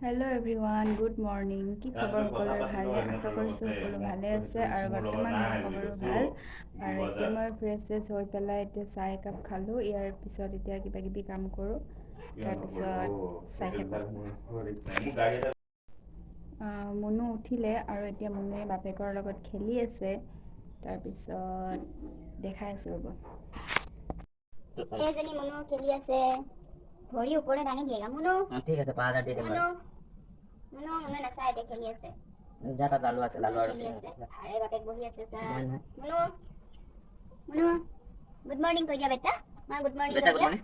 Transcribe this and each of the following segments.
Hello' everyone, good morning. কি তাত খবৰ মই কথা সকলোৰে? পাতিলো ভালনে? আশা হেমন্তৰ কৰিছোঁ লগতে, সকলো মোক ভালে কৈছে আছে আৰু মোৰ লগত বৰ্তমান মোৰ নাই বুলি খবৰো কৈছো। ভাল। দুই আৰু এতিয়া হাজাৰ মই ফ্ৰেছ চেছ হৈ পেলাই এতিয়া চাহ একাপ খালোঁ। ইয়াৰ পিছত এতিয়া কিবা কিবি কাম কৰোঁ, কিয় নকৰিব? তাৰপিছত চাই থাকক। সেইবিলাক মোৰ ৰিস্ক নাই, মোৰ গাড়ী এটা মুনু উঠিলে আৰু এতিয়া মুনুৱে বাপেকৰ লগত খেলি আছে। তাৰপিছত দেখাই আছোঁ, ৰ'ব। এইজনী মুনু খেলি আছে, ভৰি ওপৰত দাঙি দিয়ে মুনু। ঠিক আছে, 5000 দি দিম। মুনু, মুনু, মুনু নাচায়, এতিয়া খেলি আছে। যা, তাত লালু আছে, লালু মুনু আৰু খেলি চিঙি আছে। আছে। আৰে, বাপেক বহি আছে। নহয় নহয়। মুনু, মুনু, গুড মৰ্ণিং কৈ দিয়া বেটা। মা, গুড মৰ্ণিং বেটা, কৈ গুড দিয়া। মৰ্ণিং।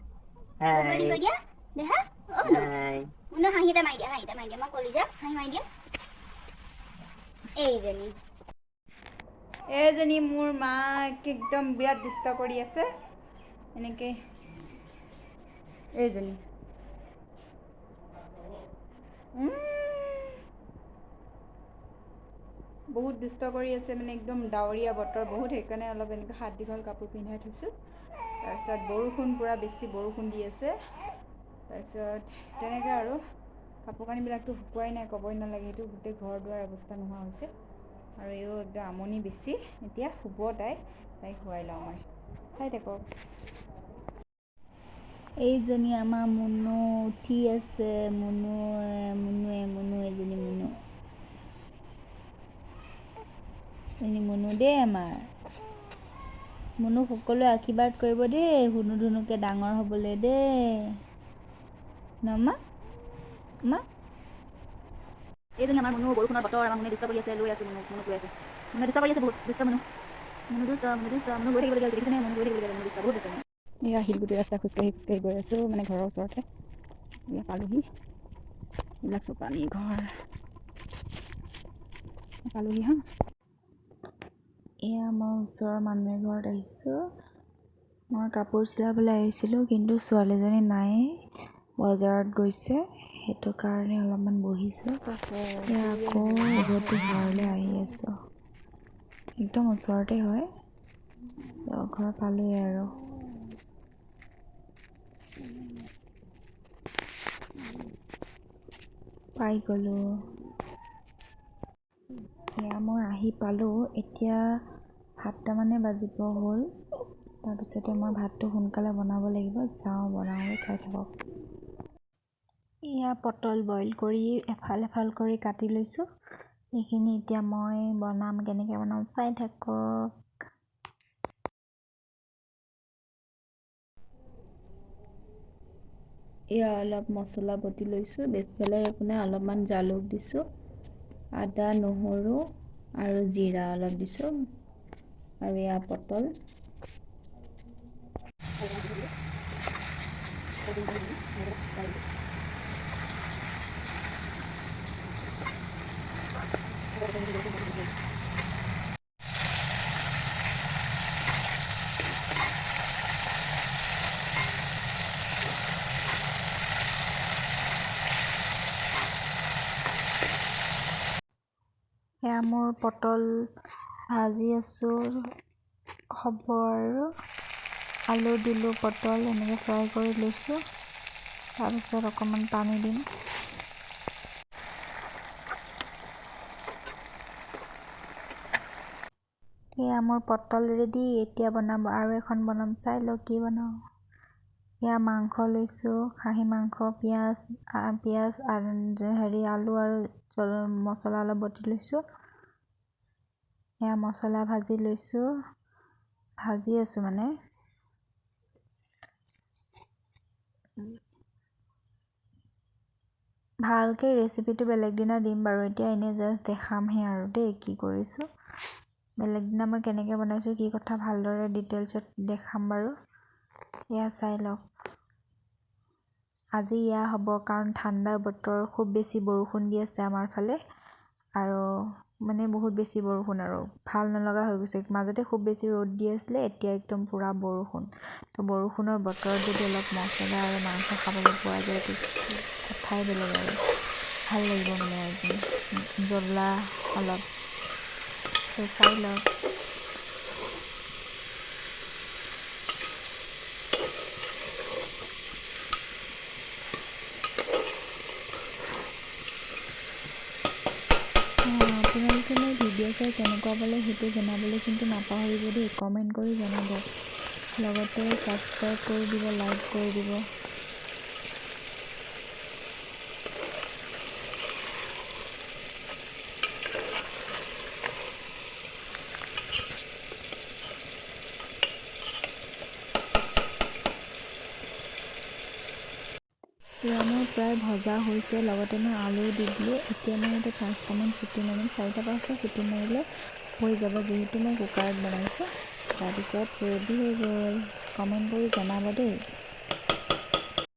গুড মৰ্ণিং হাই। কৈ দিয়া দেহা। অ মুনু। হাই। মুনু, হাঁহি এটা মাৰি দিয়া, হাঁহি এটা মাৰি দিয়া। মই কলিজা, হাঁহি মাৰি দিয়া। এইজনী। এইজনী মোৰ মাক একদম বিৰাট দুষ্ট কৰি আছে এনেকৈ। এইজনী বহুত দুষ্ট কৰি আছে। মানে একদম ডাৱৰীয়া বতৰ বহুত, সেইকাৰণে অলপ এনেকৈ হাত দীঘল কাপোৰ পিন্ধাই থৈছোঁ। তাৰপিছত বৰষুণ, পূৰা বেছি বৰষুণ দি আছে। তাৰপিছত তেনেকৈ আৰু কাপোৰ কানিবিলাকতো শুকুৱাই নাই, ক'বই নালাগে সেইটো। গোটেই ঘৰ দুৱাৰ অৱস্থা নোহোৱা হৈছে। আৰু এইও একদম আমনি বেছি, এতিয়া শুব তাই। তাইক শুৱাই লওঁ মই, চাই থাকক। এইজনী আমাৰ মুনু উঠি আছে। মুনু, মুনুৱে, মুনু, এইজনী মুনু, এইজনী মুনু দেই। আমাৰ মুনুক সকলোৱে আশীৰ্বাদ কৰিব দেই, শুনো ধুনুকৈ ডাঙৰ হ'বলৈ দেই। ন মা, মা? এইজনী আমাৰ মুনু। বৰষুণৰ বতৰ, আমাৰ মুনুৱে দুষ্ট কৰি আছে। লৈ আছোঁ মুনুক, মুনুক লৈ আছোঁ। মুনুৱে দুষ্ট কৰি আছে, বহুত দুষ্ট মুনু। মুনু দুষ্ট, মুনু দুষ্ট, মুনু লৈ থাকিবলগীয়া হৈছে, দেখিছেনে? মুনু লৈ থাকিবলগীয়া হৈছে, মুনু দুষ্ট, বহুত দুষ্ট মুনু। এয়া শিলগুটি ৰাস্তা খোজকাঢ়ি খোজকাঢ়ি গৈ আছোঁ, মানে ঘৰৰ ওচৰতে। এয়া পালোহি। এইবিলাক চব পানী ঘৰ পালোহি। হা। এয়া মই ওচৰৰ মানুহ এঘৰত আহিছোঁ। মই কাপোৰ চিলাবলৈ আহিছিলোঁ, কিন্তু ছোৱালীজনী নাই, বজাৰত গৈছে। সেইটো কাৰণে অলপমান বহিছোঁ। এয়া আকৌ উভতি ঘৰলৈ আহি আছোঁ। একদম ওচৰতে হয়। চ' ঘৰ পালোঁৱেই আৰু। পাই গ'লোঁ। এয়া মই আহি পালোঁ। এতিয়া 7টামানে বাজিব হ'ল। তাৰপিছতে মই ভাতটো সোনকালে বনাব লাগিব। যাওঁ, বনাওঁগৈ, চাই থাকক। এয়া পটল বইল কৰি এফাল এফাল কৰি কাটি লৈছোঁ। এইখিনি এতিয়া মই বনাম, কেনেকৈ বনাম চাই থাকক। এয়া অলপ মছলা বটি লৈছোঁ, বেছি বেলেগ একো নাই। অলপমান জালুক দিছোঁ, আদা, নহৰু আৰু জিৰা অলপ দিছোঁ আৰু এয়া পটল। এয়া মোৰ পটল ভাজি আছোঁ, হ'ব আৰু। আলু দিলোঁ, পটল এনেকৈ ফ্ৰাই কৰি লৈছোঁ। তাৰপিছত অকণমান পানী দিম। এয়া মোৰ পটল ৰেডি। এতিয়া বনাম আৰু এখন বনাম, চাই লওক কি বনাওঁ। এয়া মাংস লৈছোঁ, খাহী মাংস। পিঁয়াজ, পিঁয়াজ, হেৰি আলু আৰু মছলা অলপ বটি লৈছোঁ। এয়া মছলা ভাজি লৈছোঁ, ভাজি আছোঁ মানে। ভালকৈ ৰেচিপিটো বেলেগ দিনা দিম বাৰু, এতিয়া এনেই জাষ্ট দেখামহে আৰু দেই কি কৰিছোঁ। বেলেগ দিনা মই কেনেকৈ বনাইছোঁ, কি কথা ভালদৰে ডিটেইলছত দেখাম বাৰু। এয়া চাই লওক। আজি এয়া হ'ব, কাৰণ ঠাণ্ডা বতৰ, খুব বেছি বৰষুণ দি আছে আমাৰ ফালে আৰু মানে বহুত বেছি বৰষুণ আৰু ভাল নলগা হৈ গৈছে। মাজতে খুব বেছি ৰ'দ দি আছিলে, এতিয়া একদম পূৰা বৰষুণ। তো বৰষুণৰ বতৰত যদি অলপ মছলা আৰু মাংস খাবলৈ পোৱা যায়, তো কথাই বেলেগ আৰু, ভাল লাগিব মানে আজি জ্বলা অলপ। তো চাই লওক। ভিডিঅ' চাই কেনেকুৱা পালে সেইটো জনাবলৈ কিন্তু নাপাহৰিব দেই, কমেণ্ট কৰি জনাব, লগতে ছাবস্ক্ৰাইব কৰি দিব, লাইক কৰি দিব। এয়া মোৰ প্ৰায় ভজা হৈছে, লগতে মই আলুও দি দিলোঁ। এতিয়া মই ইয়াতে 5টামান চিটি মাৰিম, 4টা 5টা চিটি মাৰিলে হৈ যাব, যিহেতু মই কুকাৰত বনাইছোঁ। তাৰপিছত ৰেডি হৈ গ'ল। কমেণ্ট কৰি জনাব দেই।